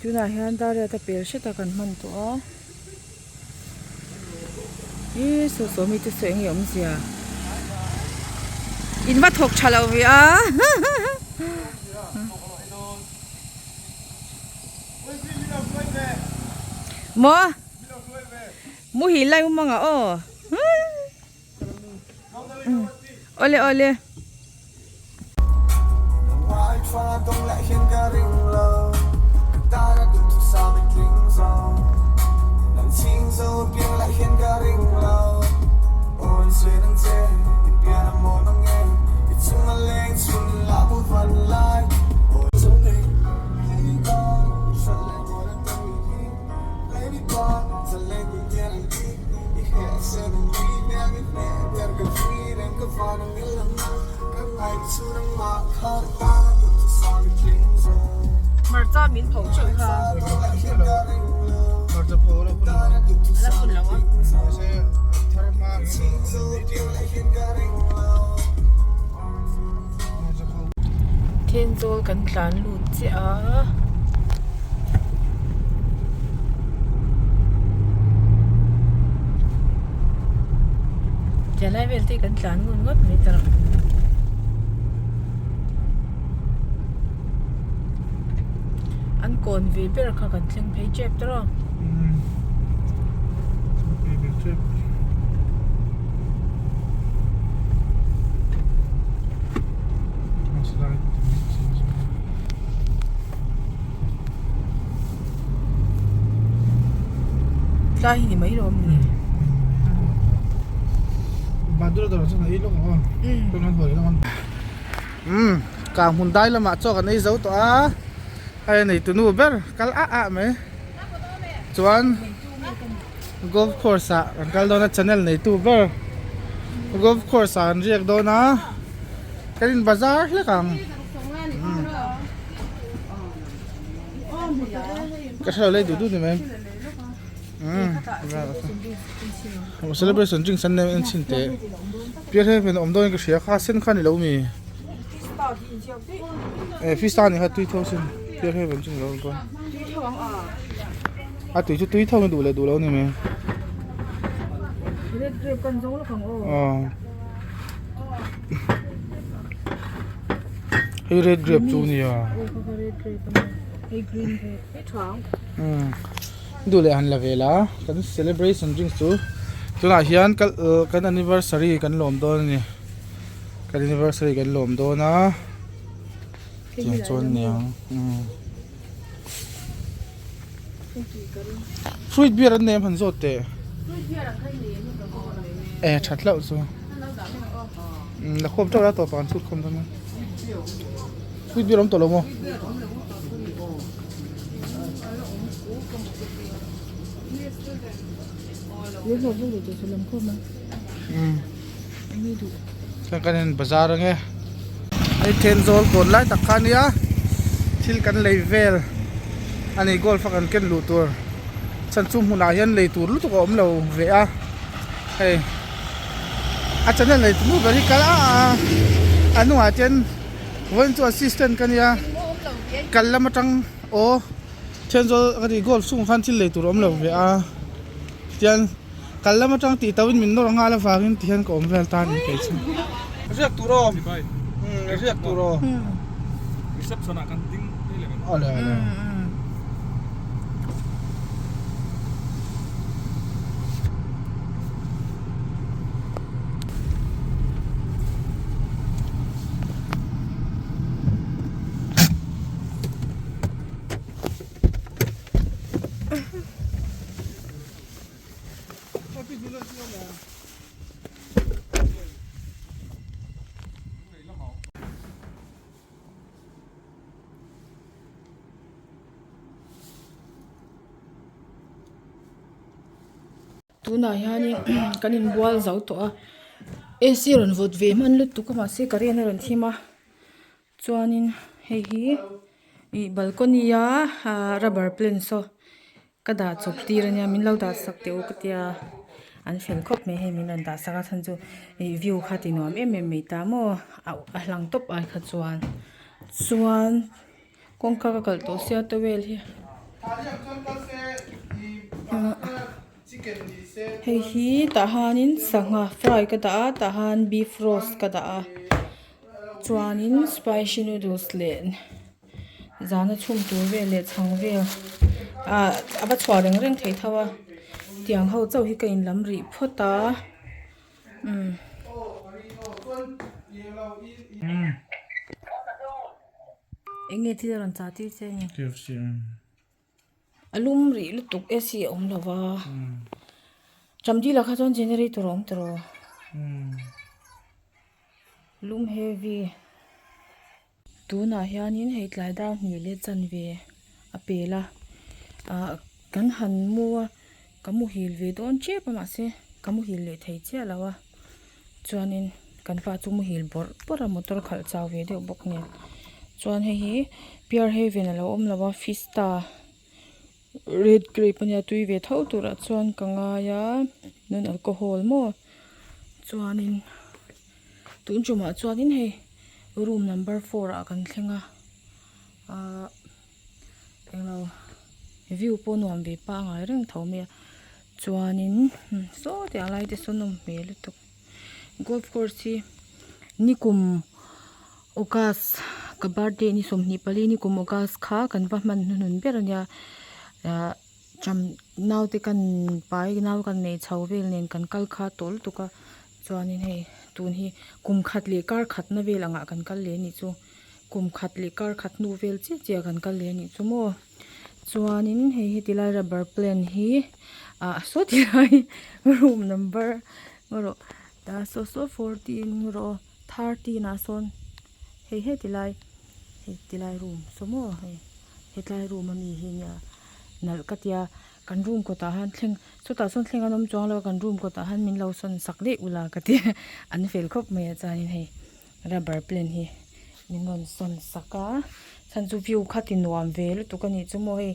Tunah hian dar riat a pel hret a kan hman tawh a ihh saw saw mite saw eng nge awmzia in va thawk tha lo ve a maw muhil lai awm ang ah aw awle awle. Hmarcha min pho teuh kha. A la hun lo a. Thenzawl kan tlan lut chiah a. Tiang lai vel te hi kan tlan ngun ngawt mai ta rawh. An kawn ve ber kha kan thleng phei tep ta rawh. Tlai hi ni mai lo awm ni. Kang hmun dai lamah chaw kan ei zo tawh a hei a neitu nu ber kal ah ah mai chuan golf course ah kan kal dawn a channel neitu ber golf course ah an riak dawn a kan in bazar hlek ang ka hrelo lei duh duh ni mai celebration drinks an nei en chhin teh piar heaven a awm dawn in ka hria kha sen kha a ni lo mi eh fish star ni kha tui tho sin piar heaven chu ni lo pawn a tui chu tui tho in duh leh duh lo ni mai aw hei red grape chu nia duh leh han la ve la kan celebration drinks chu tunah hian kan anniversary kan lawm dawn a ni kan anniversary kan lawm dawn a tiang chuan niang fruit beer an nei em han zawt teh e that hlauh chu la khawm teuh la tawp ah an chhut khawm dawn a fruit beer a awm tawh lo maw. Kan in bazar ange hei Thenzawl kawn lai tak kha ania thil kan lei vel a ni golf a kan ken luh tur chhan chu hmunah hian lei tur lutuk a awm lo ve a hei a channel nei tu ber hi kal a a hnungah chuan vawiin chu assistant ka nia kal lam atang aw Thenzawl ka tih golf chhungah khan thil lei tur a awm lo ve a tichuan. Kal lam atang tih tauhin min nawr nghal avangin ti hian ka awm vel ta a ni kei chu. Riak tur aw riak tur aw. Reception ah kan ding phei leh kan. Awle awle. Tunah hianin kan inbual zo tawh a AC rawn vawt ve hman lutuk a mahse current a rawn thim a chuanin hei hi ih balcony a rubber plant saw Ka dah chawp tir ania min lo dah sak teh u ka tia an fel khawp mai hei min rawn dah sak a chhan chu ih view kha ti nuam em em mai ta maw a hlang tawp ai kha chuan chuan kawngka ka kalh tawh sia towel hi. Hei hi tah hianin sangha fry ka dah a tah hian beef roast ka dah a chuanin spicy noodles leh zana chhum tur vel leh chhang vel ah a va chhuah reng reng thei tho a tiang ho chauh hi ka in lam rih phawt a umm. Eng nge thil a rawn chah tir che nge? KFC. A lum rih lutuk AC a awm lo va. Chamdila kha chuan generator a awm tawh. Lum heavy. Tunah hianin hei tlai dar hnih leh chanve a pel a. Ah kan han mu a ka muhil ve dawn tep a mahse ka muhil leh thei chiah lo a. Chuanin kan pa chu muhil bawrh bawrh a motor khalh chau ve deuh bawk nen chuan hei hi piar heaven alo awm lo a fista red grape ania tui ve tho turah chuan ka ngai a non alcohol maw chuanin tun tumah chuanin hei room number four ah kan thleng a ahh. Englo view pawh nuam ve pangai reng tho mai a chuanin saw tih ang lai te sawn nawm hmel lutuk golf course hi nikum august ka birthday ni 24 nikum august kha kan va hman hnuhnun ber ania ah cham naute kan pai nau kan nei chho vel nen kan kal kha tawh lutuk a chuanin hei tun hi kum khat leh kar khat na vel angah kan kal leh a nih chu. Kum khat leh kar khat hnu vel chiah chiah kan kal leh a nih chu maw chuanin hei heti lai rubber plant hi ah saw ti lai room number erawh tah saw saw fourteen erawh thirteen ah sawn hei heti lai heti lai room saw maw hei hetlai room ami hi nia nalh ka tia kan room kawtah hian thleng sawtah sawn thleng an awm chuang lo a kan room kawtah hian min lo sawn sak daih ula ka tia an fel khawp mai a chuanin hei. Rubber plant hi min rawn sawn sak a chhan chu view kha ti nuam ve lutuk a nih chu maw hei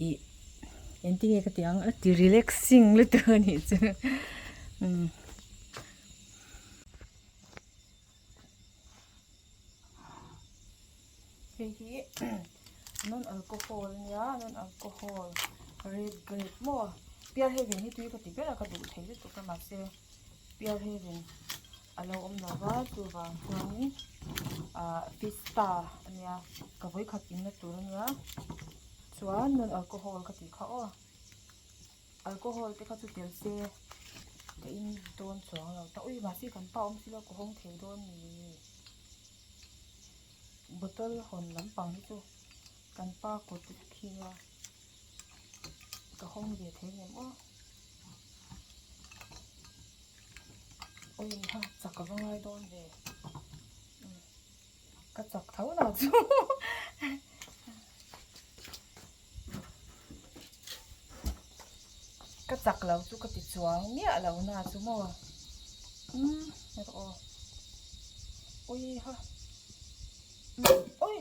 ih engtin nge ka tih ang a ti relaxing lutuk a nih chu umm. Hei hi non alcohol a nia non alcohol red grape maw piar heaven hi tui ka ti ber a ka duh thei lutuk a mahse piar heaven. A lo awm lo va chuvang chuanin ahh fista a nia ka vawikhat inna tur a nia chuan non alcohol ka tih kha aw alcohol te kha chu tel se ka in dawn chuang lo ta ui mahse kan pa awm silo ka hawng thei dawn ni bottle hawn lampang hi chu kan pa kut khi nia ka hawng ve thei ngem aw. Ui ha chak a va ngai dawn ve ka chak tho lo chu ka chak lo chu ka ti chuang miah lo na chu maw umm erawh aw ui ha ui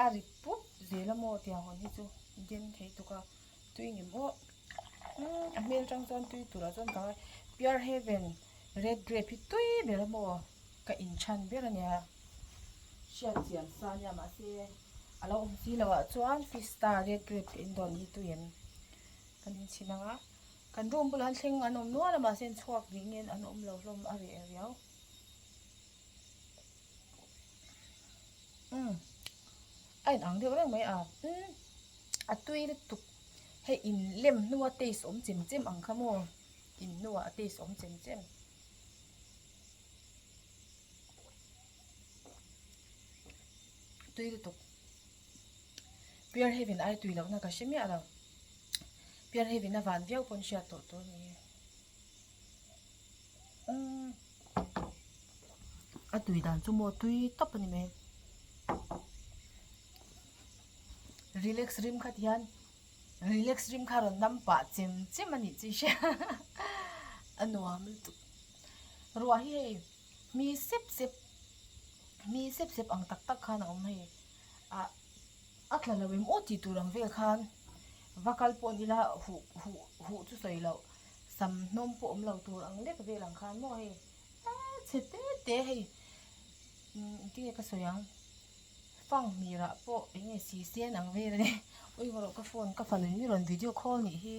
a ri pup zel a maw tiang hawn hi chu den thei tuk a. Tui ngem aw umm a hmel tang chuan tui turah chuan ka ngai pure heaven red grape hi tui ber a maw ka inchhan ber a nia hriat chian sa ania mahse a lo awm si loh ah chuan fista red grape ka in dawn hi tui em kan inchhin ang a kan room bulah hian thleng an awm nual a mahse an chhuak rih nge an awm lo hlawm a reh riau umm a inang deuh reng mai a umm. A tui lutuk hei in lem hnua taste awm chem chem ang kha maw in hnuah a taste awm chem chem. Tui lutuk Pure Heaven ai tui lohna ka hre miah lo Pure Heaven a van viau pawn hriat tawh tur a ni umm a tui dan chu maw tui tawp a ni mai. Relax rim kha ti hian relax rim kha rawn nam pah chem chem a nih chu i hria a nuam lutuk ruah hi hei mi sep sep mi sep sep ang tak tak khan a awm hei ah a tla lo em aw tih tur ang vel khan va kal pawh ni ila huh huh huh chu sawi loh sam hnawm pawh awm lo tur ang lek vel ang khan maw hei chhe te te hei engtin nge ka sawi ang. Fanghmir ah pawh eng nge si sen ang vel a ni. Ui erawh ka phone ka fanu in mi rawn video call nih hi.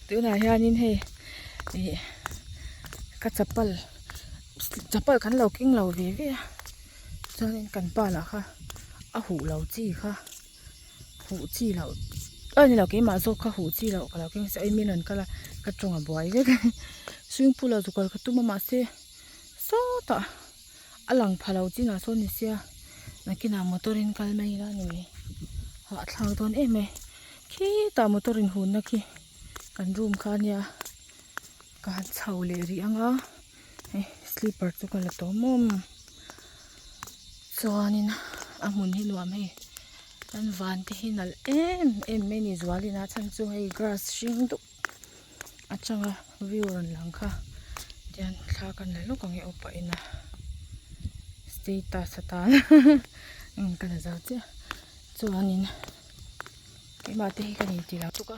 Tunah hianin hei ih ka chapal chapal kan lo keng lo ve ve a chuanin kan pa lah kha a huh lo chi kha huh chi loh a ni lo keimah zawk kha huh chi loh ka lo keng se a min rawn kal a ka tawng a buai vek swimming pool ah zu kal ka tum a mahse sawtah. A lang pha lo chinah sawn ni sia nakinah motor in kal mai ila a ni mai hahthlak dawn em mai khitah motor in hunna khi kan room kha ania ka han chho leh rih ang a hei slipper chu ka la tawh mawm chuanin a hmun hi nuam hei kan van te hi nalh em em mai a ni zualin a chhan chu hei grass hring dup. Atanga view rawn lang kha tihian thla ka la lawk ang e aw pah in a status atan ka la zo chiah chuanin keimah te hi ka ni tih lo tuk a.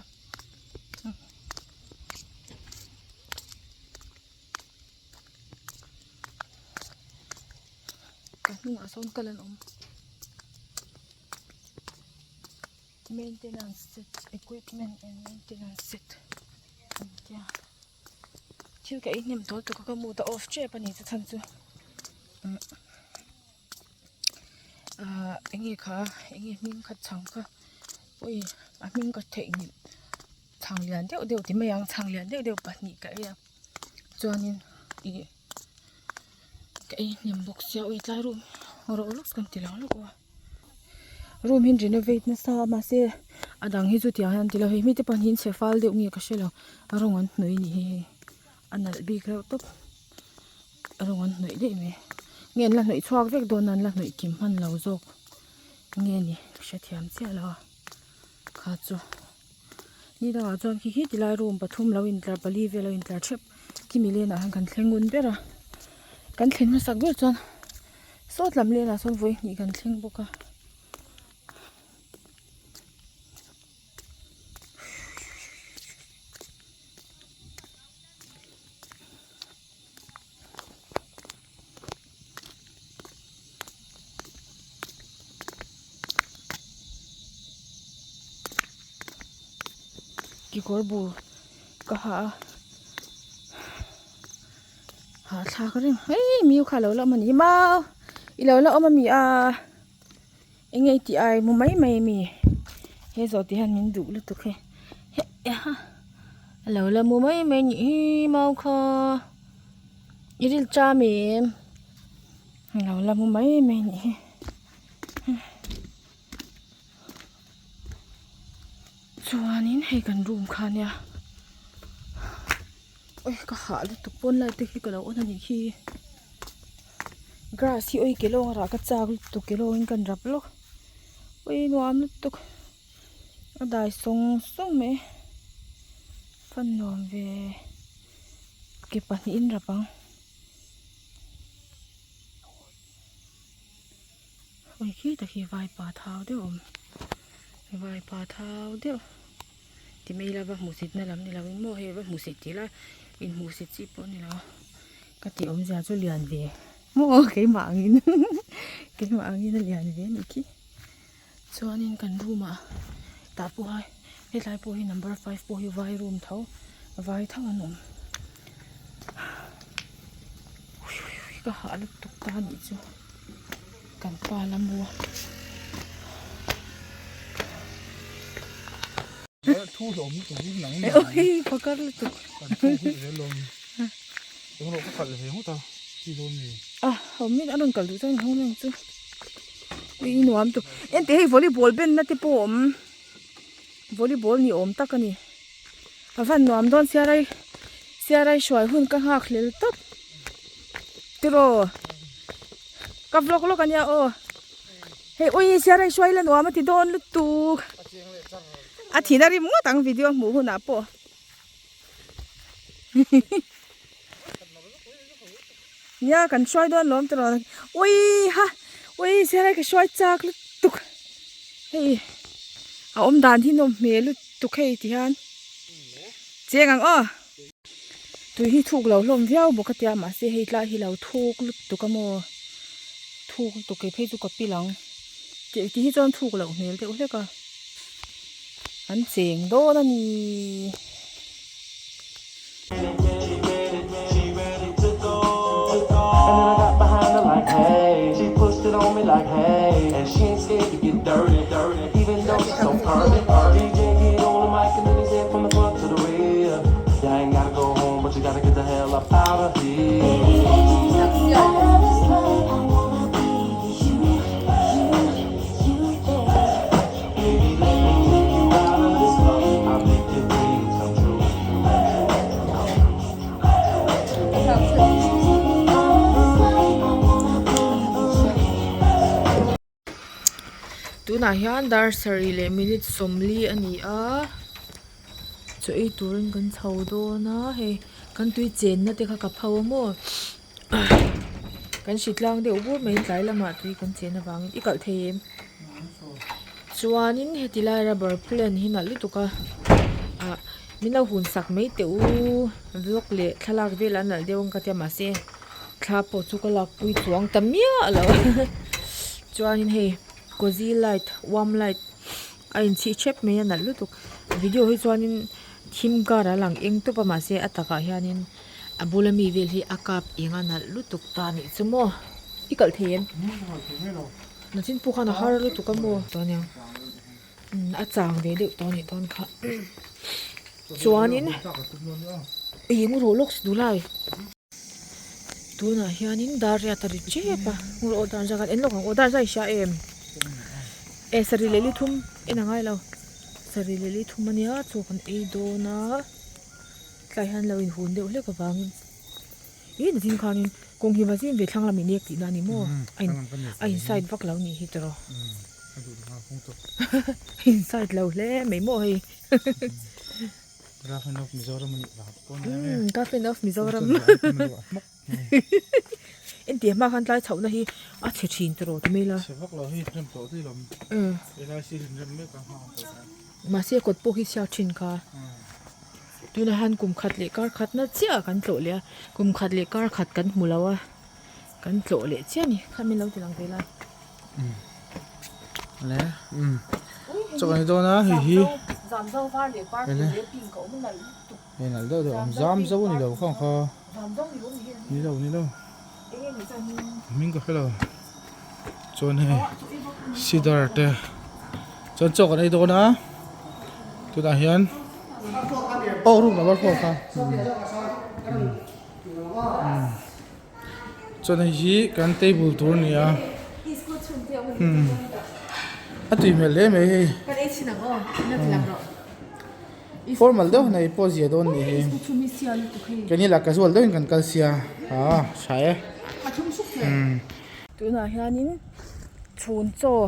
Ka hnungah sawn kal an awm. Maintenance set equipment and maintenance set an tia thil ka ei hnem tawl tuk a ka mood a off tep a ni chu chhan chu ahh enge kha enge hming kha chhang kha ui a hming ka theihnghilh chhang lian deuh deuh ti mai ang chhang lian deuh deuh pahnih ka ei a chuanin ih ka ei hnem bawk sia ui tlai room rawh lawk kan ti lo lawk a. Room hi an renovate nasa a mahse a dang hi chu tiang hian an ti lo hei mite pahnih hi an chhe fal deuh nge ka hre lo a rawng an hnawih anih hi hei a nalh bik reuh tawp a rawng an hnawih daih mai nge an la hnawih chhuak vek dawn a an la hnawih kim hman lo zawk nge ni ka hrethiam chiah lo a kha chu ni dangah chuan khi khi tilai room pathum lo intlar pali vel a intlar thep kimi lane ah hian kan thleng ngun ber a kan thlen hmasak ber chuan. Sawt lam lenah sawn vawi hnih kan thleng bawk a. Kekawr bul ka ha a. Hahthlak reng hei miu kha alo la awm a ni mau i lo la awm a mi a eng nge i tih ai mu mai mai a mi he zawh tih hian min duh lutuk hei ha alo la mu mai mai a nih hi mau kha i ril cham em alo la mu mai mai a nih hi chuanin hei kan room kha ania. Ui ka hah lutuk pawn lai te hi ka lo on anih khi grass hi ui ke lawng a rah ka chak lutuk ke lawngin kan rap lawk ui nuam lutuk a dai sawng sawng mai fan nuam ve ke pahnihin rap ang ui khi tak hi vaipa thau deuh a awm vaipa thau deuh. Ti mai ila va hmuhsit na lam ni lo in maw hei va hmuhsit tih lai in hmuhsit chi pawh a ni lo a ka tih awmzia chu lian ve maw keimah angin keimah angin a lian ve a nih khi chuanin kan room ah tah pawh a hetlai pawh hi number five pawh hi vai room tho vai tho an awm ka hah lutuk ta a nih chu. Kan pa la mu a. Thu hlawm lutuk hi nang ni. Oi phakar lutuk. Kan thu hi zel lawm. Eng rawh ka kal ve ngawt a. Chi dawn ni. Ah, awm in a rawn kal duh chuan hawng reng chu. Ui nuam tu. Ente hei volleyball ben na te pawh awm. Volleyball ni awm tak a ni. A van nuam dawn siarai siarai hruai hun ka nghak hlel tawp. Tiraw. Ka vlog lawk ania aw. Hei ui siarai hruai la nuam a ti dawn lutuk. A thina rim ngawt ang video hmuh hunah pawh. Nia kan hruai dawn lawm tiraw. Ui ha ui siarai ka hruai chak lutuk. Hei a awm dan hi nawm hmel lutuk hei ti hian. Cheng ang aw. Tui hi thuk lo hlawm viau bawk a tia mahse hei tlai hi lo thuk lutuk a maw. Thuk lutuk kei phei chu ka pil ang tih ti hi chuan thuk loh hmel deuh hlek a an cheng dawn a ni. Tunah hian dar sarih leh minute sawmli a ni a chaw ei turin kan chho dawn a hei kan tui chenna te kha ka pho a maw kan hri tlang deuh bur mai tlai lamah tui kan chen avangin i kalh thei em chuanin heti lai rubber plant hi nalh lutuk a ah min lo hun sak mai teh u vlog leh thlalak vel a nalh deuh ang ka tia mahse thla pawh chu ka lak pui chuang ta miah lo chuanin hei cozy light warm light a inchhi thep mai a nalh lutuk video hi chuanin thim kar a lang eng tawp a mahse a takah hianin a bula mi vel hi a kap eng a nalh lutuk ta anih chu maw i kalh thei em nachin pawh khan a har lutuk a maw tawh aniang a chang ve deuh tawh anih dawn kha chuanin eng rawh lawk si duh lai. Tunah hianin dar riat a ri tep a rawh dar zat kan en lawk ang aw dar zai hria em e sarih leh li thum en a ngai lo sarih leh li thum ania chaw kan ei dawn a tlai hian lo inhun deuh hlek avangin ih nichin khanin kawng hi va zim ve thlang lam in ek tihna a ni maw a in a in side vak lo nih hi tiraw a in side lo hle mai maw hei. Girlfriend of Mizoram anih vang pawh ania nge. Umm Girlfriend of Mizoram. Entir hma khan tlai chhohna hi a chhe thin tawh rawh ti mai la. Chhe vak lo hi rem tawh tih lawm. LIC in rem mek a hma ang tawh. Mahse kawt pawh hi chhiat thin kha. Tunah hian kum khat leh kar khat na chiah kan tlawh leh a, kum khat leh kar khat kan hmu lo a, kan tlawh leh chiah a ni. Kha min lo ti lang ve lai. Le umm chaw kan ei dawn a hei hi Zamzo var leh purple leh pink a awm nalh lutuk. Hei nalh deuh deuh a awm zamzo a ni lo khang kha. Zamzo ni lo ni hi. Ni lo ni lo. Hming ka hre lo. Chuan hei cedar te chuan chaw kan ei dawn a tunah hian aw room number four kha umm umm. Chuan hei hi kan table tur a ni a umm a tui hmel hle mai hei formal deuh nei pawh zia dawn ni hi keini lah casual deuhin kan kal sia ah tha e umm. Tunah hianin chhun chaw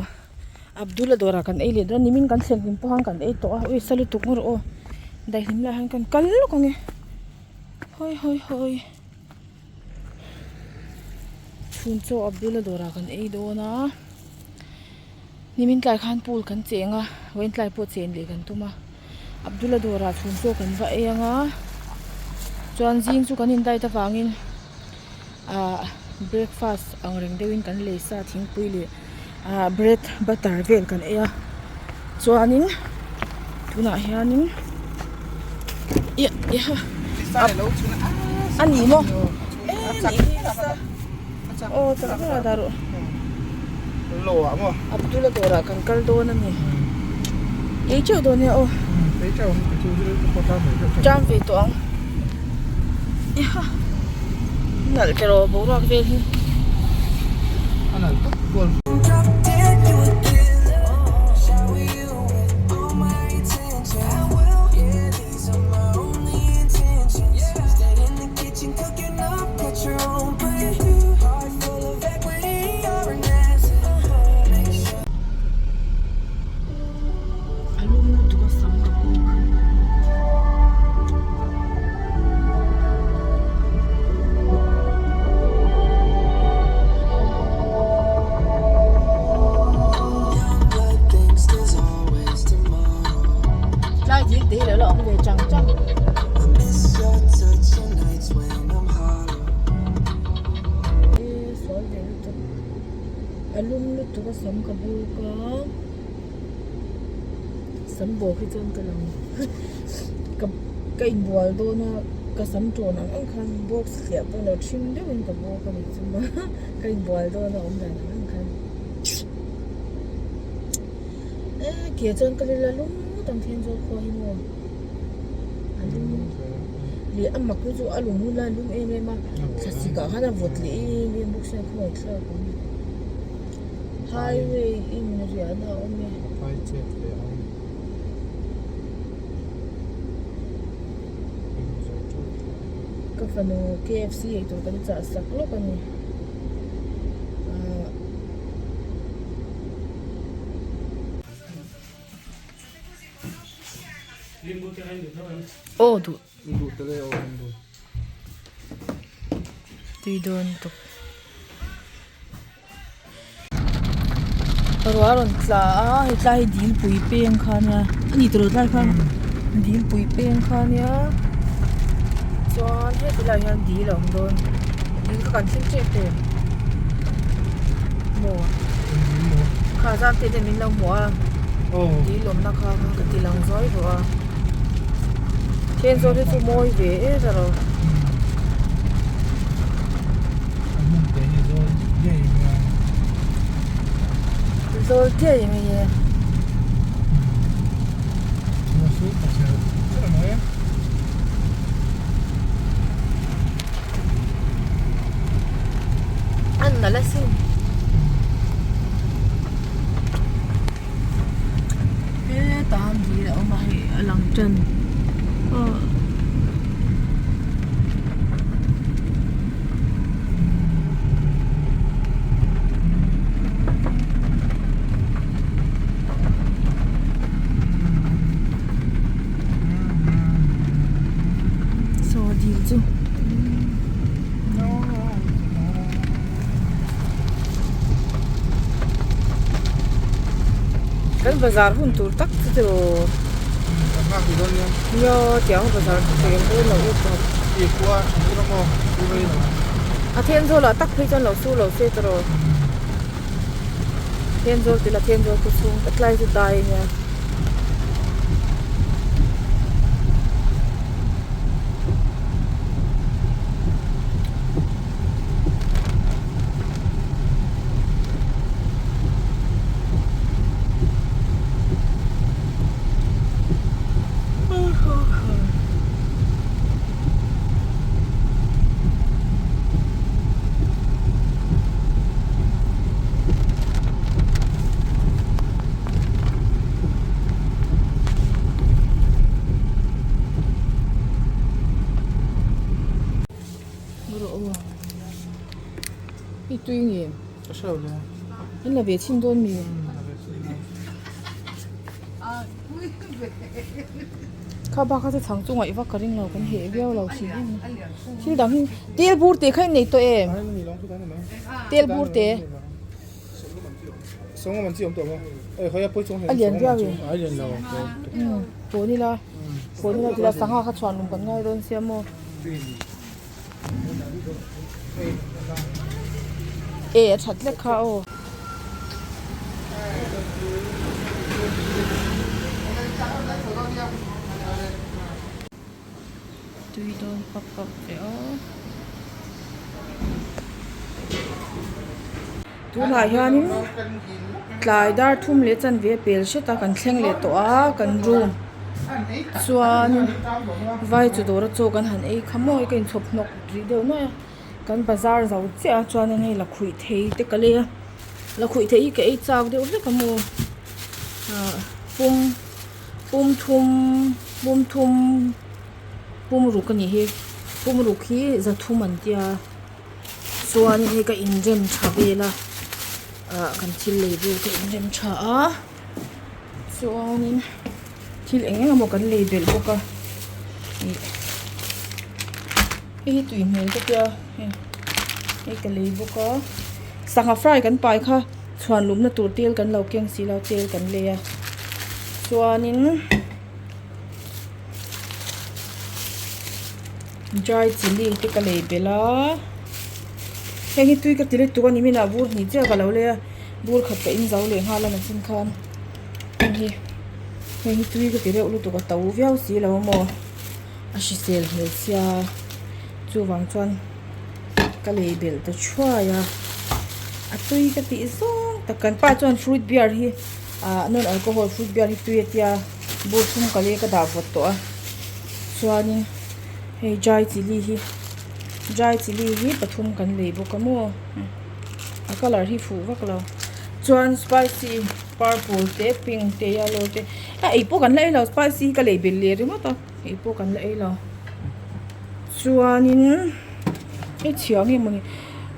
Abdul-a dawrah kan ei leh dawn a nimin kan thlen hlim pawh khan kan ei tawh a ui sa lutuk ngawr aw daihlim lai hian kan kal lawk ang e hawi hawi hawi. Chhun chaw Abdul-a dawrah kan ei dawn a nimin tlai khan pool kan cheng a vawiin tlai pawh chen leh kan tum a Abdul-a dawrah chhun chaw kan va ei ang a chuan zing chu kan in diet avangin ah breakfast ang reng deuhin kan lei sa thingpui leh ah bread butter vel kan ei a chuanin tunah hianin a ni maw aw tak tak a dah rawh Abdul-a dawrah kan kal dawn a ni ei teuh dawn nia aw ṭam ve tawh ang nalh teh rawh boruak vel hi. A lum lutuk a sam ka bawk. bawk a sam bawk hi chuan ka lang ka ka inbual dawn a ka sam tawn ang ang khan box hliah pawh lo ṭhing deuhin ka bawk a nih chu maw ka inbual dawn a awm dan ang ang khan eh ke chuan ka la lum ngawt ang Thenzawl khua hi maw a lum leh a mak hi chu a lum hun lai a lum em em a thlasik ah khan a vawt leh em em bawk sia khawngaih thlak awm highway in riahna a awm e. Ka fanu KFC eitur kan chah sak lawk a ni ahh. Aw duh. Tui dawn tawp. Ruah a rawn tla a hetlai hi dilpui peng kha ania a ni tawh lo tlai khan dilpui peng kha ania chuan heti lai hian dil a awm dawn dil kha kan thleng tep em maw kha zan te ten min lo hmuh a dil awmna kha ka ti lang zuai tawh a Thenzawl hi chu mawi ve em a ro. Zawl chiah mai e. An nalh asin. Hetah hian dil a awm a hei a lang tan aw. Saw dil chu. Kan bazar hun tur tak chu tiraw nia tiang bazar chu tel dawn lo u tawp a Thenzawl ah tak phei chuan lo su lo se tiraw Thenzawl tila Thenzawl khaw chhung ta tlai chu dai ania. I tui nge? Ka hre lo nia. An la ve chhin dawn mi? Kha bak kha chu chhang chungah i vak ka ring lo kan heh viau lo hrim em a. Thil dang hi tel bur te kha in nei tawh em? Tel bur te. A lian viau em? Pawn ila pawn ila tila sangha kha chhuan lung kan ngai dawn sia maw. E a that lek kha aw. Tui dawn pap pap ve aw. Tunah hianin tlai dar thum leh chanve a pel hret a kan thleng leh tawh a kan room chuan vai chu dawr a chaw kan han ei kha maw ka inchhawp hnawk rih deuh nuaih a kan bazar zo chiah a chuan hei lakhuih thei te ka lei a lakhuih thei hi ka ei chak deuh hlek a maw ah pum pum thum pum thum pum ruk a nih hi pum ruk hi za thum an tia. Chuan hei ka inrem tha vel a ah kan thil lei vel ka inrem tha a chuanin thil eng eng emaw kan lei belh bawk a ih hei hi tui hmel ka tia hei hei ka lei bawk a sangha fry kan pai kha chhuan lumna tur tel kan lo keng si lo tel kan lei a chuanin. Dry chilli te ka lei belh a heng hi tui ka ti lutuk a ni minah bur hnih chiah ka lo lei a Bur khat ka in zo leh nghal a nachin khan heng hi heng hi tui ka ti reuh lutuk a to viau si lo maw a hrisel hmel sia chuvang chuan ka lei belh ta thuai a a tui ka tih zawng tak kan pa chuan fruit beer hi ah non alcohol fruit beer hi tui a tia bur thum ka lei ka dah vawt tawh a chuanin hei dry chilli hi dry chilli hi pathum kan lei bawk a maw. A colour hi fuh vak lo chuan spicy purple te pink te yellow te a ei pawh kan la ei lo spicy hi ka lei belh leh ringawt a ei pawh kan la ei lo chuanin hei chhia nge mawni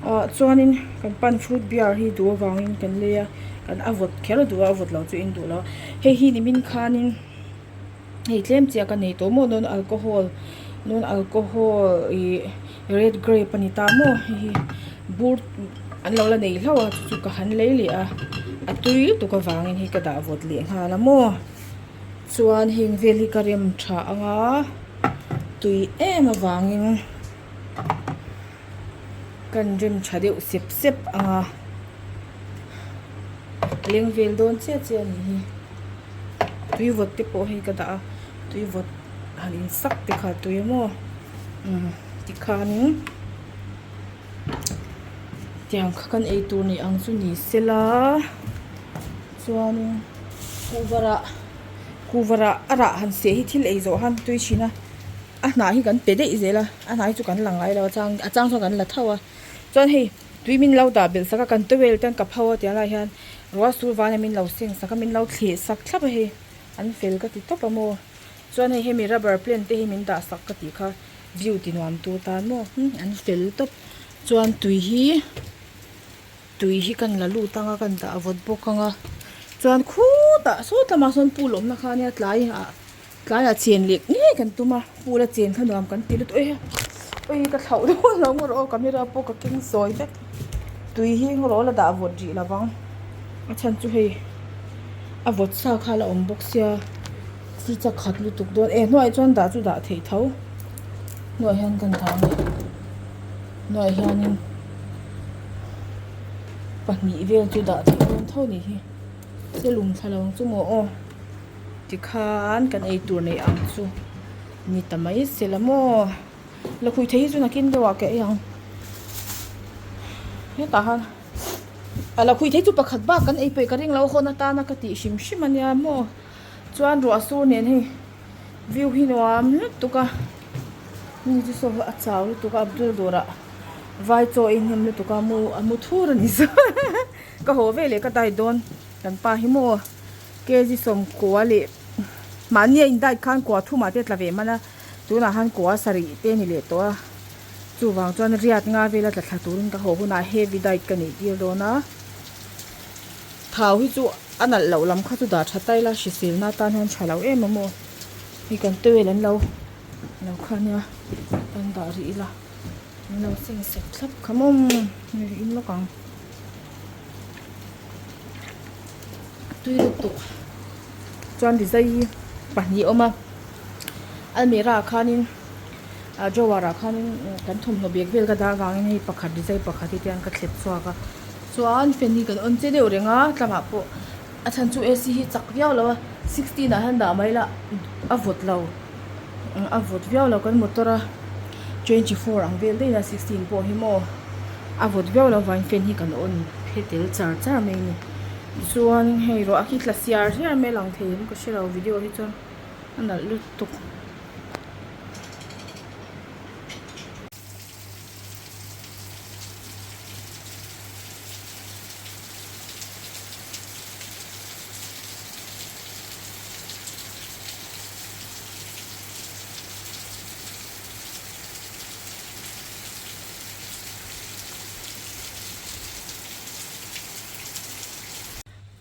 ah chuanin kan pan fruit beer hi duh avangin kan lei a kan a vawt kher a duh a a vawt lo chu in duh lo a hei hi nimin khanin. Hei tlem chiah ka nei tawh maw non alcohol non alcohol ih red grape a ni ta maw hei hi bur an lo la nei hlauh a chu chu ka han lei leh a a tui lutuk avangin hei ka dah vawt leh nghal a maw chuan heng vel hi ka rem tha ang a tui em avangin kan rem tha deuh sep sep ang a leng vel dawn chiah chiah a nih hi. Tui vawt te pawh hei ka dah a tui vawt han in sak te kha tui maw umm tikhanin tiang kha kan ei tur ni ang chu ni sela chuanin kuhva rah kuhva rah a rah han seh hi thil ei zawh han tui thin a a hnah hi kan pe daih zel a a hnah hi chu kan la ngai lo a chang a chang chuan kan la tho a chuan hei tui min lo dah belh sak a kan towel te an ka pho a tiang lai hian. Ruah sur van a min lo seng sak a min lo thleh sak thlap a hei an fel ka ti tawp a maw chuan hei hemi rubber plant te hi min dah sak ka tih kha view ti nuam tur tan maw an fel tawp chuan tui hi tui hi kan la lut ang a kan dah vawt bawk ang a chuan khutah sawt lamah sawn pool awmna kha ania tlai ah tlaiah chen leh ngei kan tum a pool a chen kha nuam kan ti lutuk e ui ka thlauh dawn lo ngaw rawh aw camera pawh ka keng sawi vek tui hi ngaw rawh la dah vawt rih lo vang a chhan chu hei a vawt sa kha a la awm bawk sia fridge a khat lutuk dawn e hnuaiah chuan dah chu dah theih tho hnuaiah hian kan dah ang hnuaiah hianin pahnih vel chu dah theih dawn tho a nih hi se lum thla lo ang chu maw aw. Tikhan kan ei tur neih ang chu ni ta mai se la maw lakhuih thei hi chu nakin deuh ah ka ei ang hetah han a lakhuih thei chu pakhat bak kan ei peih ka ring lo hawn atana ka tih hrim hrim a nia maw chuan ruah sur nen hei view hi nuam lutuk a mi chu saw a chau lutuk a Abdul dawrah vai chaw ei hnem lutuk a mu a mu thur a ni zawk ka haw veleh ka diet dawn kan pa hi maw. Kg sawmkua leh mahni a in diet khan kua thumah te tla ve hman a, tunah khan kua sarih te a ni leh tawh a, chuvang chuan riat nga vela tla thla turin ka haw hunah heavy diet ka neih tir dawn a, thau hi chu a nalh loh lam kha chu dah tha ta ila hriselna atan hian tha lo em a maw, hei kan towel an lo lo kha ania kan dah rih ila an lo seng sek thlap kha maw in lawk ang. Tui lutuk chuan rizai hi pahnih a awm a almirah ah khanin ah drawer ah khanin kan thawmhnaw bag vel ka dah avangin hei pakhat rizai pakhat hi tiang ka thlep chhuak a chuan fan hi kan on che deuh reng a tlamah pawh a chhan chu A C hi chak viau lo a sixteen ah hian dah mai ila a vawt lo a vawt viau lo kan motor a 24 ang vel daih a 16 pawh hi maw a vawt viau lo vangin fan hi kan on phe tel char char mai a ni chuan hei ruah hi tla siar siar mai a lang thei em ka hre lo video hi chuan a nalh lutuk.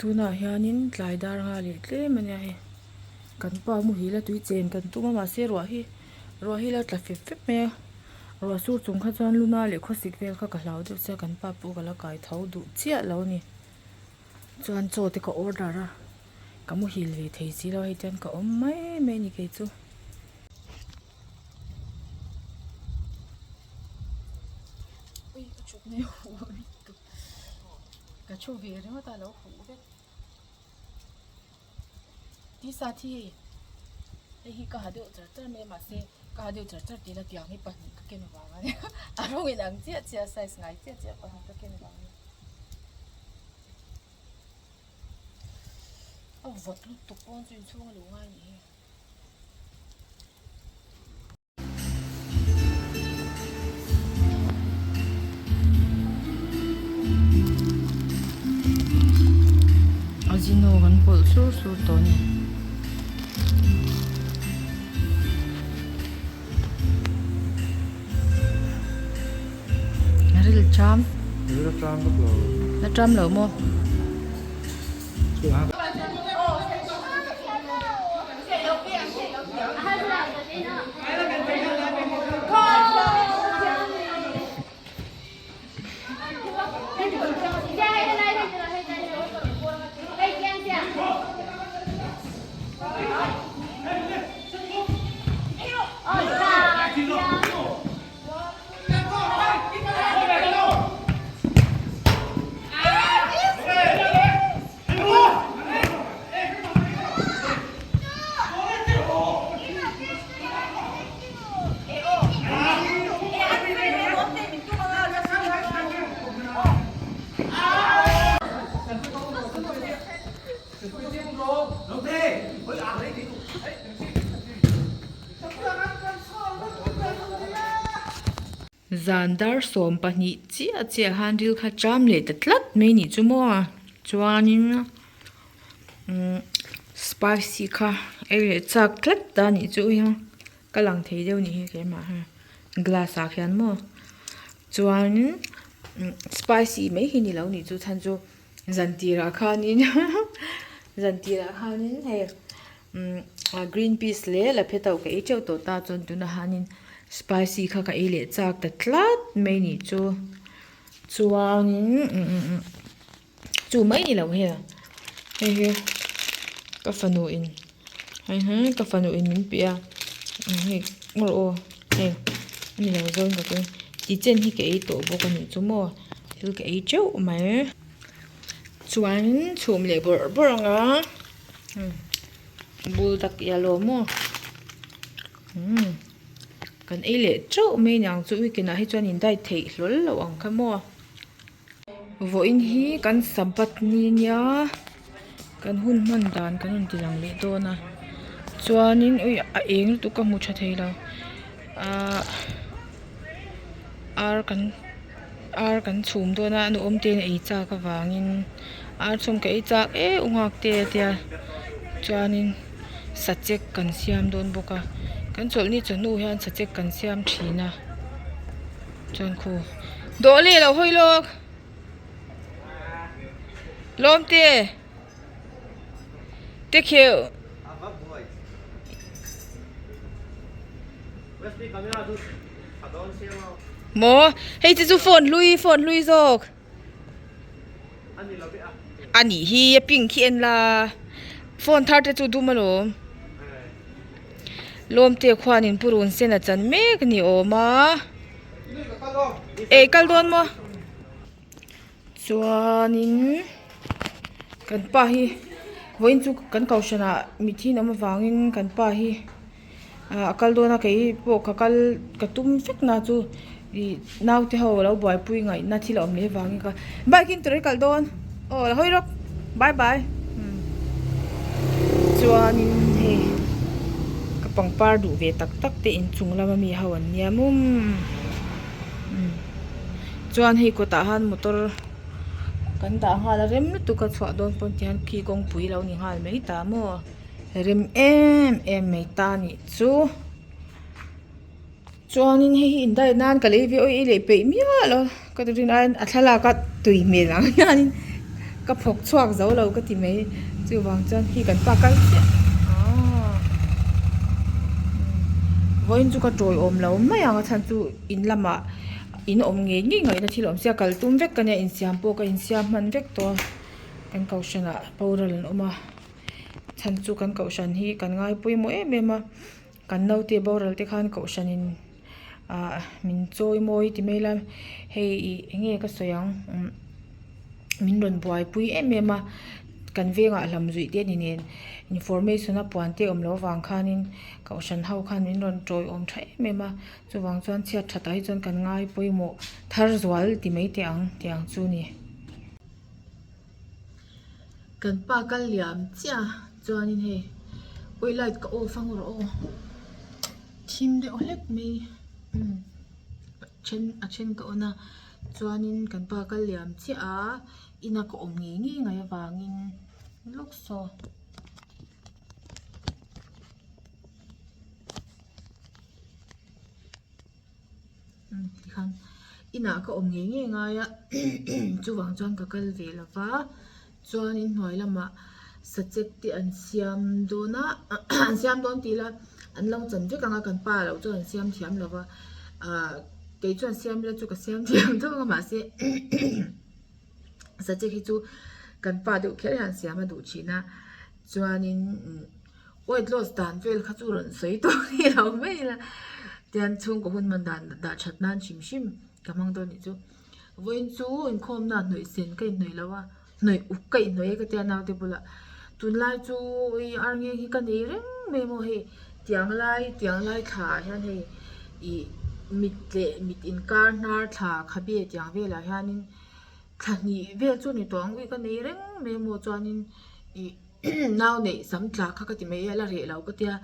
Tunah hianin tlai dar nga leh tlem a nia hei kan pa muhil a tui chen kan tum a mahse ruah hi ruah hi la tla fep fep mai a ruah sur chung kha chuan luna leh khawsik vel kha ka hlau deuh sia kan pa pawh ka la kai tho duh chiah lo a ni chuan chaw te ka order a ka muhil ve thei si lo hei chuan ka awm mai mai a ni kei chu. Ka thu ve ringawt a lo huh vek. Tisa thi hei hei hi ka ha deuh char char mai a mahse ka ha deuh char char tih na tiang hi pahnih ka ken vang a nia a rawng in ang chiah chiah size ngai chiah chiah pahnih ka ken vang a nia a vawt lutuk pawn chu inchhung a lo ngai a nih hi. Azino kan pawlh sur sur tawh a ni. Ril ṭam. Ril ṭam vak lo. La ṭam lo maw? Zan dar 12 chiah chiah khan ril kha cham leh ta tlat mai nih chu maw chuanin umm spicy kha ei leh chak tlat ta nih chu hei ka lang thei deuh nih hi keimah hi glass ah khian maw chuanin spicy mai hi ni lo nih chu chhan chu zan tirah khanin zan tirah khanin hei. Umm green peas leh laphetauh ka ei teuh tawh ta chuan tunah hianin spicy kha ka ei leh chak ta tlat mai nih chu chuanin umm chu mai ni lo hei hei hi ka fanu in hei hi ka fanu in min pe a hei maw aw hei a ni lo zawng ka keng ti chen hi ka ei tawh bawk a nih chu maw thil ka ei teuh mai chuanin chhum leh bawrh bawrh ang a. Buldak yellow maw umm kan ei leh teuh mai niang chu weekend ah hi chuan in diet theih hlawl loh ang kha maw vawiin hi kan sabbath ni nia kan hun hman dan kan rawn ti lang leh dawn a chuanin ui a eng lutuk ka hmu tha thei lo ahh ar kan ar kan chhum dawn a nu awm te in a ei chak avangin. Ar chhum ka ei chak e u nghak te a tia chuanin sachek kan siam dawn bawk a kan chawlhni chawhnu hian sachek kan siam thin a chuan khu dawh leh lo hawi lawk lawm te te kheuh. Maw hei te chu phone hlui phone hlui zawk. A nih hi a pink khi en la phone thar te chu dum alawm lawmte khuanin purun sen a chan mek a ni awm a eh kal dawn maw chuanin kan pa hi vawiin chu kan kohhran ah mitthi an awm avangin kan pa hi. Ah a kal dawn a kei pawh ka kal ka tum vek na chu ih naute ho lo buaipui ngaihna thil a awm leh vangin ka bike in tur i kal dawn aw la hawi rawk bye bye chuanin hei ka pangpar duh ve tak tak te inchung lama mi ho an nia mum chuan hei kawtah han motor kan dah nghal a rem lutuk a chhuah dawn pawn tihian khi kawngpui lo ni nghal mai ta maw. Rem em em mai ta nih chu chuanin hei hi in diet nan ka lei ve awi ei leh peih miah lo ka ti rin aiin a thlalak a tui hmel ang hianin ka phawk chhuak zo lo ka ti mai chuvang chuan khi kan pa kal chiah aaa vawiin chu ka tawiawm lo mai ang a chhan chu in lamah in awm ngei ngei ngaihna thil a awm sia kal tum vek ka nia insiam pawh ka insiam hman vek tawh a kan kohhranah boral an awm a. Chhan chu kan kohhran hi kan ngai pawimawh em em a kan naute boral te khan kohhran in ah min chawi mawi ti mai ila hei ih eng nge ka sawi ang umm. Min rawn buaipui em em a, kan vengah hlam zuih te ni nen information a puan te awm loh avang khanin kohhran ho khan min rawn tawiawm tha em em a, chuvang chuan chhiat that ah hi chuan kan ngai pawimawh thar zual ti mai teh ang tih ang chu ni. Kan pa kal liam chiah a chuanin hei ui light ka off ang rawh aw thim deuh hlek mai umm then a then ka on a. Chuanin kan pa kal liam chiah a, ina ka awm ngei ngei ngai avangin lawk saw. Umm tikhan inah ka awm ngei ngei ngai a chuvang chuan ka kal ve lo va chuan inhnuai lamah sachek te an siam dawn a an siam dawn tih ila an lo chan vek ang a kan pa loh chuan an siam thiam lo va ahh kei chuan siam ila chu ka siam thiam tho ang a mahse sachek hi chu kan pa deuh kher hian siam a duh thin a chuanin umm weight loss dan vel kha chu rawn sawi tawh ni lo mai ila tian chhungkaw hun hman dan dah that nan hrim hrim ka hmang dawn nih chu vawiin chu inkhawmna hnawih sen ka inhnawih lo a. Hnawih uk ka inhnawih e ka tia naute bulah tunlai chu ui arngeng hi ka nei reng mai maw hei tiang lai tiang lai thla ah hian hei ih mit leh mit inkar hnar thla khabe tiang velah hianin thla hnih vel chu ni tawh ang ui ka nei reng mai maw chuanin ih nau neih sam tla kha ka ti mai a la reh lo ka tia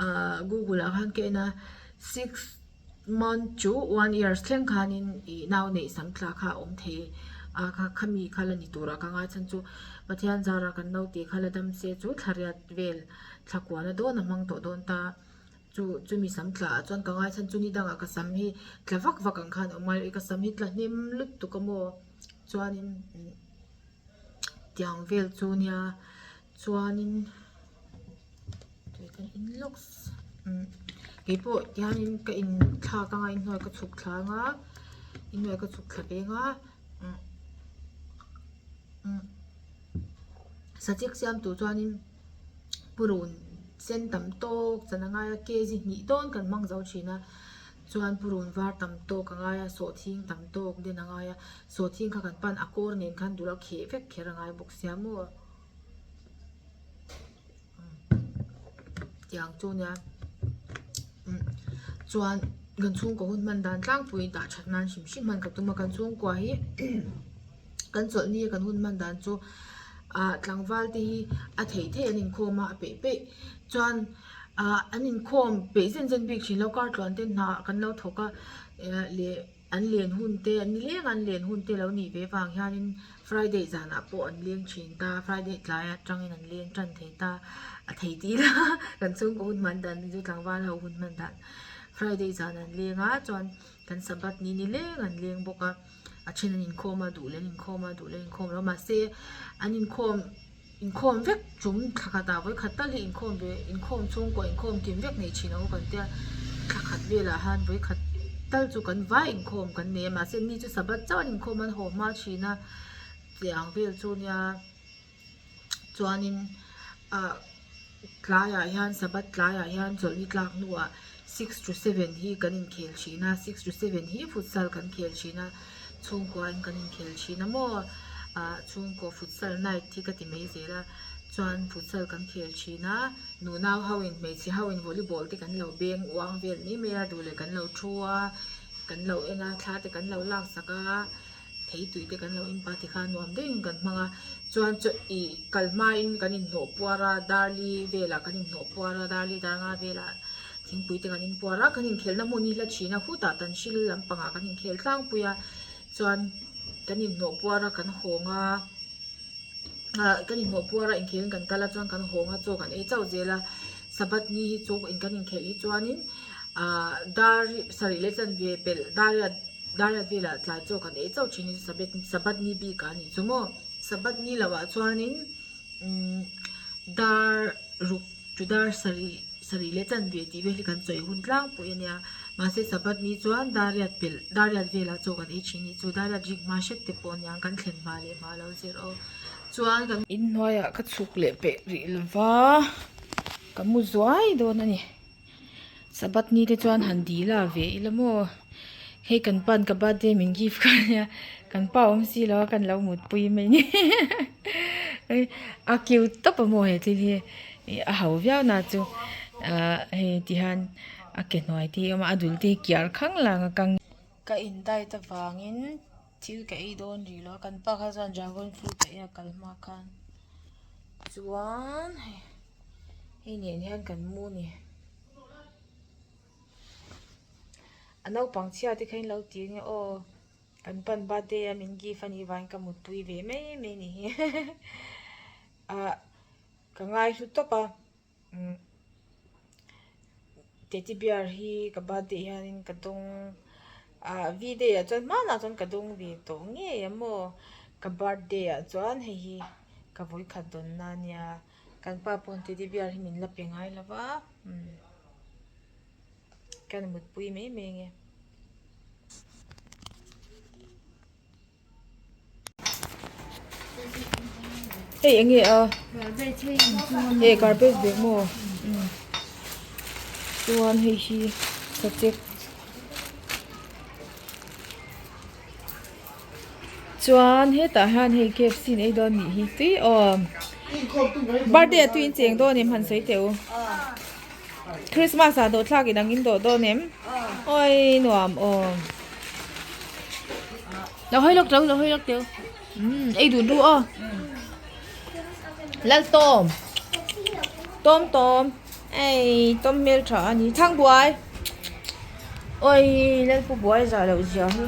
ahh google ah khan ka en a six. Month chu one years thleng khanin ih nau neih sam tla kha a awm thei a kha khami kha la ni turah ka ngai chhan chu Pathian zara kan naute kha la dam se chu thla riat vel thla kuana dawn a hmang tawh dawn ta chu chumi sam tla ah chuan ka ngai chhan chu ni dangah ka sam hi tla vak vak ang khan a awm ngai lo i ka sam hi tla hnem lutuk a maw chuanin tiang vel chu nia chuanin. Tui kan in lawk umm keipawh tihianin ka in thlak anga inhnuai ka chhuk thla anga inhnuai ka chhuk thla ve anga umm umm sachek siam tur chuanin purun sen tam tawk chan a ngai a kg hnih dawn kan hmang zo thin a chuan purun var tam tawk a ngai a sawhthing tam tawk den a ngai a sawhthing kha kan pan a kawr nen khan dul a kheh vek kher a ngai bawk sia maw. Tiang chu nia chuan kan chhungkaw hun hman dan tlangpui dah that nan hrim hrim hman ka tum a kan chhungkua hi kan chawlhni a kan hun hman dan chu ah tlangval te hi a theih theih an inkhawm a a peih peih chuan ah an inkhawm peih zen zen bik thin lo kar tluan te hna kan lo thawk a leh. An len hun te, an nileng an len hun te lo nih ve vang hianin Friday zanah pawh an leng thin ta, Friday tlai atangin an leng tan thei ta, a thei tih ila kan chhungkaw hun hman dan chu tlangval ho hun hman dan Friday zan an leng a chuan kan Sabbath ni nileng an leng bawk a, a then an inkhawm a duh leh an inkhawm a duh leh an inkhawm lo mahse an inkhawm. Inkhawm vek chung thla khatah vawi khat tal hi inkhawm ve inkhawm chhungkaw inkhawm kim vek nei thin ang u kan tia thla khat velah han vawi khat tal chu kan vai inkhawm kan nei a mahse ni chu sabbath chauh an inkhawm an haw hma thin a tih ang vel chu nia chuanin ah tlaiah hian sabbath tlaiah hian chawlhni tlak hnuah six to seven hi kan inkhel thin a six to seven hi futsal kan khel thin a. Chhungkua in kan inkhel thin a maw ah chhungkaw futsal night hi ka ti mai zel a chuan futsal kan khel thin a nunau ho in hmeichhe ho in volleyball te kan lo beng uang vel mai mai a duh leh kan lo thu a kan lo en a thla te kan lo lak sak a thei tui te kan lo in pah tikhan nuam deuh in kan hmang a chuan chaw ih kal hma in kan inhnawh puar a darli velah kan inhnawh puar a darli dar nga velah. Thingpui te kan inpuar a, kan inkhelhna hmun hi hla thin a, khutah tan hril lampangah kan inkhel tlangpui a, chuan kan inhnawh puar a kan hawng a, ah kan inhnawh puar a inkhelhin kan kal a chuan kan hawng a chaw kan ei chauh zel a, sabbath ni hi chu in kan inkhelh hi chuanin ah dar sarih leh chanve pelh dar riat dar riat velah tlai chaw kan ei chauh thin hi sabbath sabbath ni bikah a nih chu maw sabbath ni lohah chuanin umm dar ruk. Chu dar sarih sarih leh chanve tih vel hi kan chawi hun tlangpui a nia. Mahse Sabbath ni chuan dar riat pelh dar riat velah chaw kan ei thin ni chu dar riat rik hma hret te pawh aniang kan thlen hma leh hma lo zir aw. Chuan kan. Inhnuaiah ka chhuk leh peh rih lova ka mu zuai dawn a ni. Sabbath ni te chuan han dil a ve ila maw. Hei kan pa'n ka birthday min gift kha ania kan pa awm si lo a kan lo mutpui mai ni a cute tawp a maw he thil hi ih a ho viau na chu ah hei ti hian a ke hnuai te hi a awm a a dul te hi kiar khang lang a kang. Ka in diet avangin thil ka ei dawn rih lo a kan pa kha chuan dragon fruit a ei a kal hma khan chuan hei hei nen hian kan mu a ni. A naupang chhia te kha in lo ti nge aw kan pan birthday a min gift a nih vangin ka mutpui ve mai mai a nih hi ah ka ngai hlu tawp a umm teddy bear hi ka birthday hianin ka dawng ah v day ah chuan hmanah chuan ka dawng ve tawh ngei a maw ka birthday ah chuan hei hi ka vawikhat dawnna a nia kan pa pawh teddy bear hi min la pe ngai lo va umm. Kan mutpui mai mai ange. Hei enge a? Hei garbage bag maw? Chuan hei hi sachek. Chuan hetah hian hei KFC an ei dawn nih hi tui aw. Birthday ah tui in cheng dawn em han sawi teh u. Christmas ah dawhthlak in ang in dawh dawn em? Oi nuam aw. Lo hawi lawk teu lo hawi lawk teu. Umm ei dun ru aw. Lal Tom. Tom Tom. Ei Tom hmel tha a ni. Thang buai. Oi lal pu buai zah loh zia hi.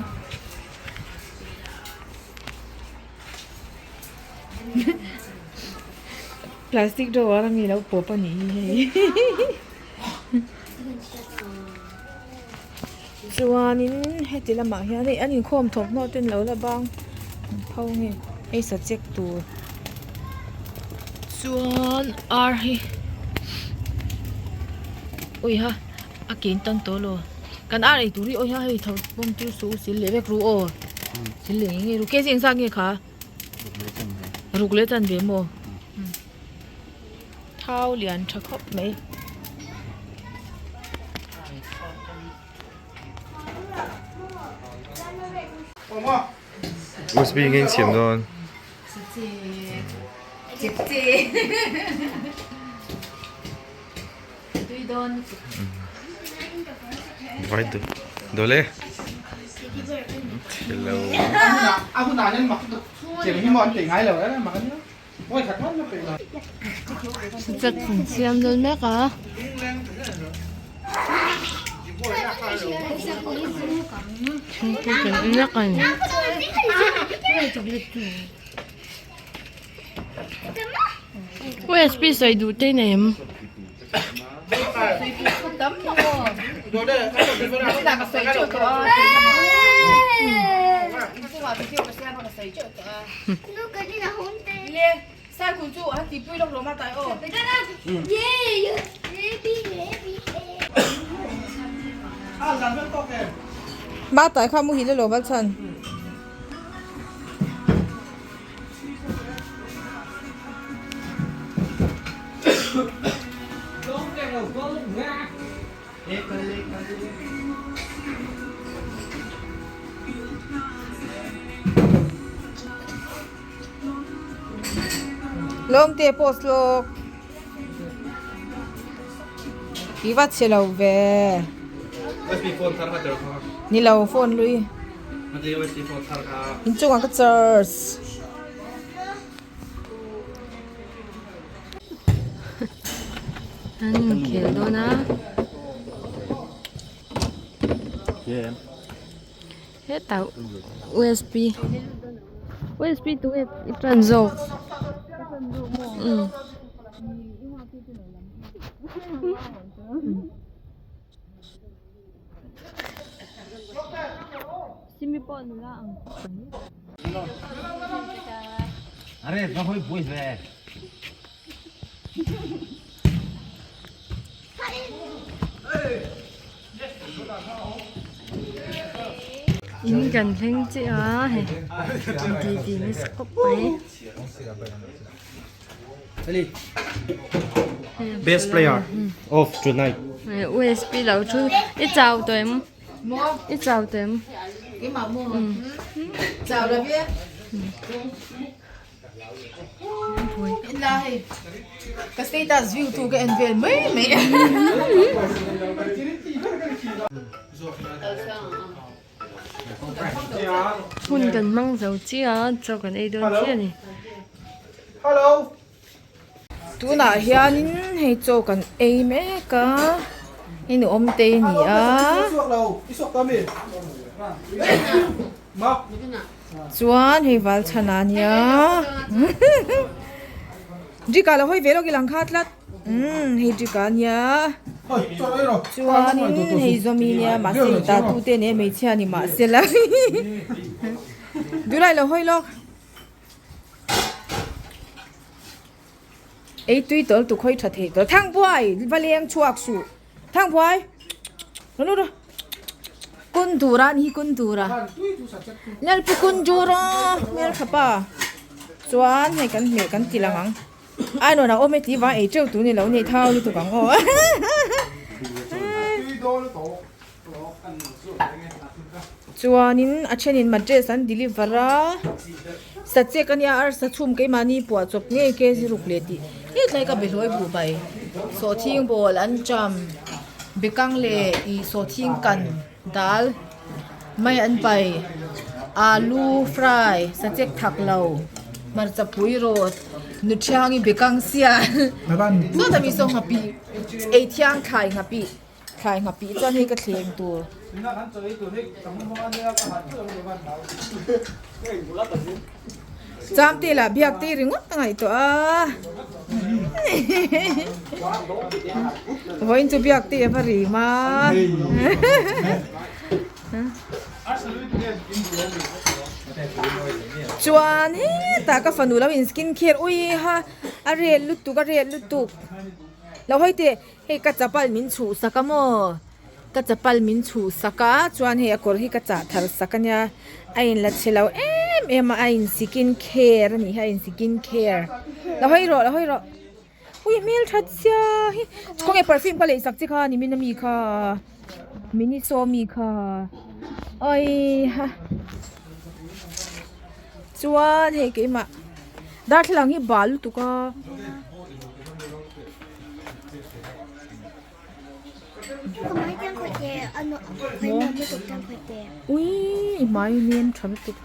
Plastic drawer a mi lo pawp a nih hi hei. Chuanin heti lamah hian hei an inkhawm thawmhnaw te an lo la bang pho nge hei sa check tur chuan ar hi uiha a ke in tan tawh lo kan ar ei tur hi awiha hei tho bawm tir suh u sil leh vek ru aw sil leh ngei ngei ru kg engzat nge kha ruk leh chan ve maw thau lian tha khawp mai. USB nge in siam dawn? Vai dole. Hello. Chak siam dawn mek a. Thingpui kan en mek a ni. USB sawi duh te nei em? Ba tai kha muhil alo bal chhan. Lawmte post lawk. I va chhe lo ve. Ni lo phone lui. Inchungah ka charge. An inkhel dawn a. Hetah usb usb tunge i tan zawk umm. In kan thleng chiah a hei ti ti nasa khawp mai. Best player of tonight. USB lo thu i chau tawh em? I chau tem. Ka status view tu ka en vel mai mai. Hmun kan hmang zo chiah a chaw kan ei dawn chiah a ni. Tunah hianin hei chaw kan ei mek a hei nu awmtei a ni a chuan hei val chhan a nia Dika lo hawi ve lawk i lang kha tlat umm hei Dika a nia chuanin hei Zawmi nia mahse hei tatu te nia hmeichhia ni mahse la Dulai lo hawi lawk. Ei tui tawl tu khawi tha thei tawl Thangbuai va leng chhuak suh Thangbuai lo lut rawh kun tura a ni hi kun tura Lalpu kun tura hmel tha pa chuan hei kan hmeh kan ti lang ang a nuan a awm e tih vang ei teuh tur ni lo ni thau lutuk ang aw. Chuanin a thenin matress an deliver a sachek ania arsa chhum keimahni puah chawp ngei kg ruk leh tih hetlai ka behlawi buh bai sawhthing bawl an cham bekang leh ih sawhthing kan dal mai an pai alu fry sachek thak lo hmarcha pui rawt nuthiangi bekang sial sawtah mi saw nghapih ei thiang thlai nghapih. Thlai nghapih chuan hei ka thleng tur. Chamte lah biak te ringawt a ngaihtuah a. Vawiin chu biak te a va rim a. Chuan hetah ka fanu lo in skin care ui ha a rel lutuk a rel lutuk. Lo hawi teh. Hei ka chapal min chhuh sak a maw ka chapal min chhuh sak a chuan hei a kawr hi ka chah thar sak a nia a in la chhe lo em em a a in skin care a nih hi a in skin care lo hawi rawh lo hawi rawh ui hmel that sia hi khawnge perfume ka lei sak che kha nimin ami kha miniso ami kha awiha chuan hei keimah darthlalang hi bal lutuk a. Ui i hmai nem tha lutuk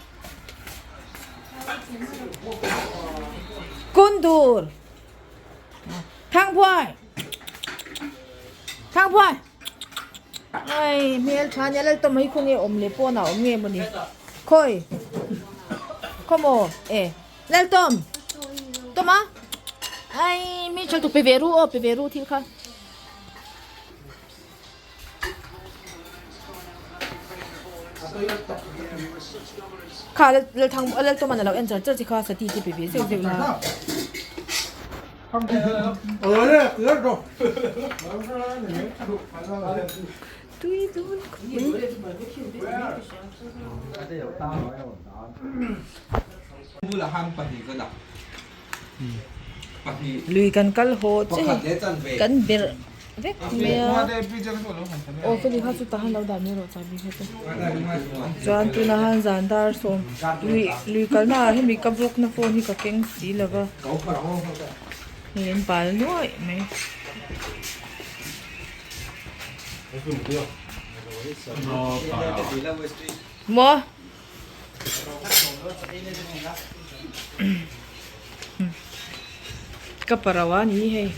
Kundur Thangphuai Thangphuai Ai hmel tha nia lal tawm hi khawnge awm leh pawn ah awm nge mawni khawi khawmaw e. Laltawm! Tawm a? Ai, mi chal tu pe ve ru aw, pe ve ru thil kha. Kha lal thang lal tawm an lo en char char chi kha sati te pe ve zeuh zeuh la. Tui dawn khawp mai. Lui kan kal haw che kan berh vek mai a aw feli kha chu tah han lo dah mai rawh chahbi kha chu chuan tunah han zan dar sawm lui lui kalna ah hemi ka vlog na phone hi ka keng si lo va hei an bal nuaih mai. Maw. Ka parau a ni hei.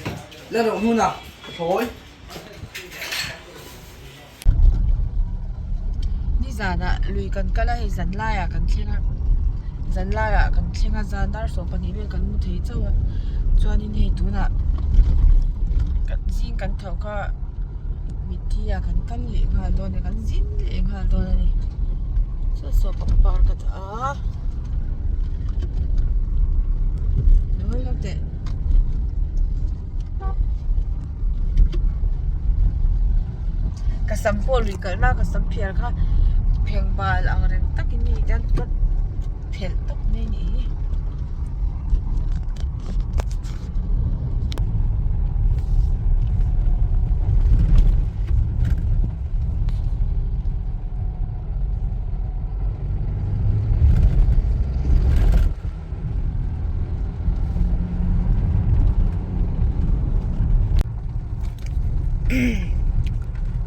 Nizanah lui kan kal a hei zanlaiah kan thleng a zanlaiah kan thleng a zan dar 12 vel kan mu thei chauh a chuanin hei tunah zing kan tho kha mitthi ah kan kal leh nghal dawn a kan zin leh nghal dawn a ni saw saw pangpar ka dah a lo hawi lawk teh ka sam pawh lui kalh na ka sam phiar kha pheng bal ang reng takin hei hian ka phelh tawp mai a nih hi.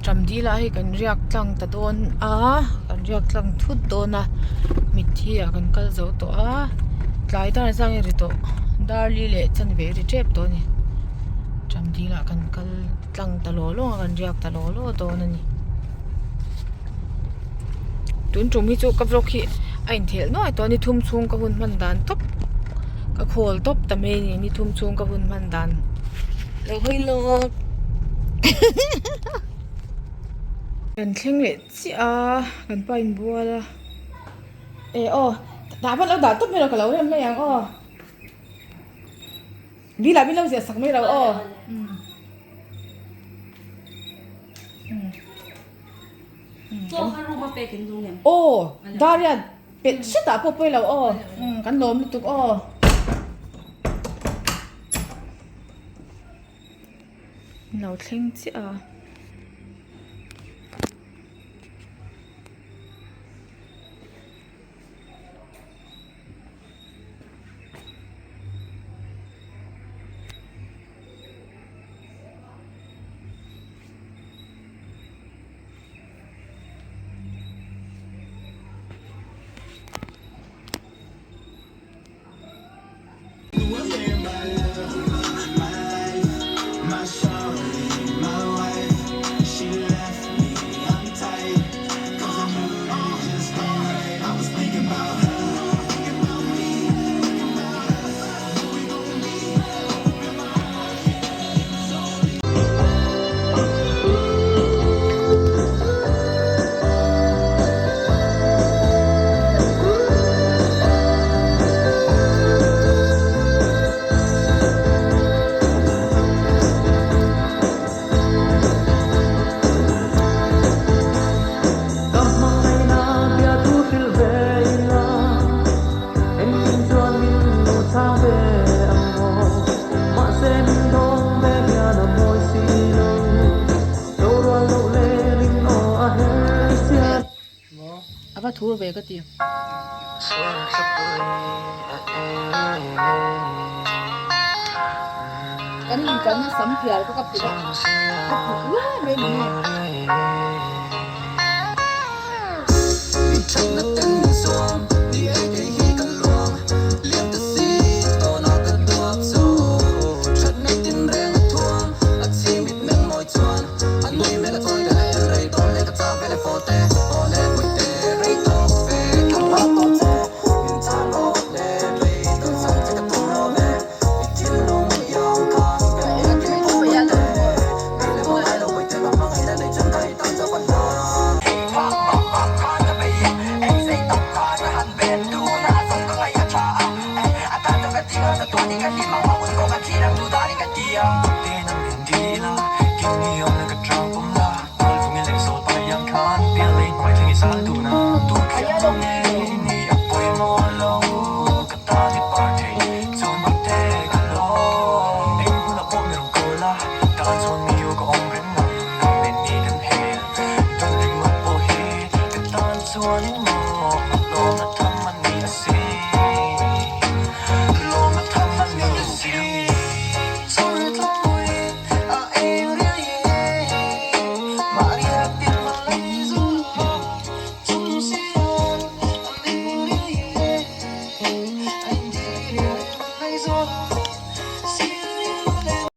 Ṭamdila hi kan riak tlang ta dawn a kan riak tlang thut dawn a mitthi ah kan kal zo tawh a tlai dar zang i ri tawh dar li leh chanve i ri tep tawh a ni Ṭamdila kan kal tlang ta law law a kan riak ta law law dawn a ni tun tum hi chu ka vlog hi a inthelh nuai tawh a ni thum chhung ka hun hman dan tawp ka khawl tawp ta mai a ni ni thum chhung ka hun hman dan. Lo hawi lawk Kan thleng leh chiah a kan pa inbual a eh aw dah hman lo dah tawp mai lo ka lo rem mai ang aw bilah min lo ziah sak mai lo aw aw darian pet hretah pawh pawi lo aw kan lawm lutuk aw. Lo thleng chiah a. A va thur ve ka ti. Kan lui kalna sam phiar ka ka put a, a put luai mai ni nge.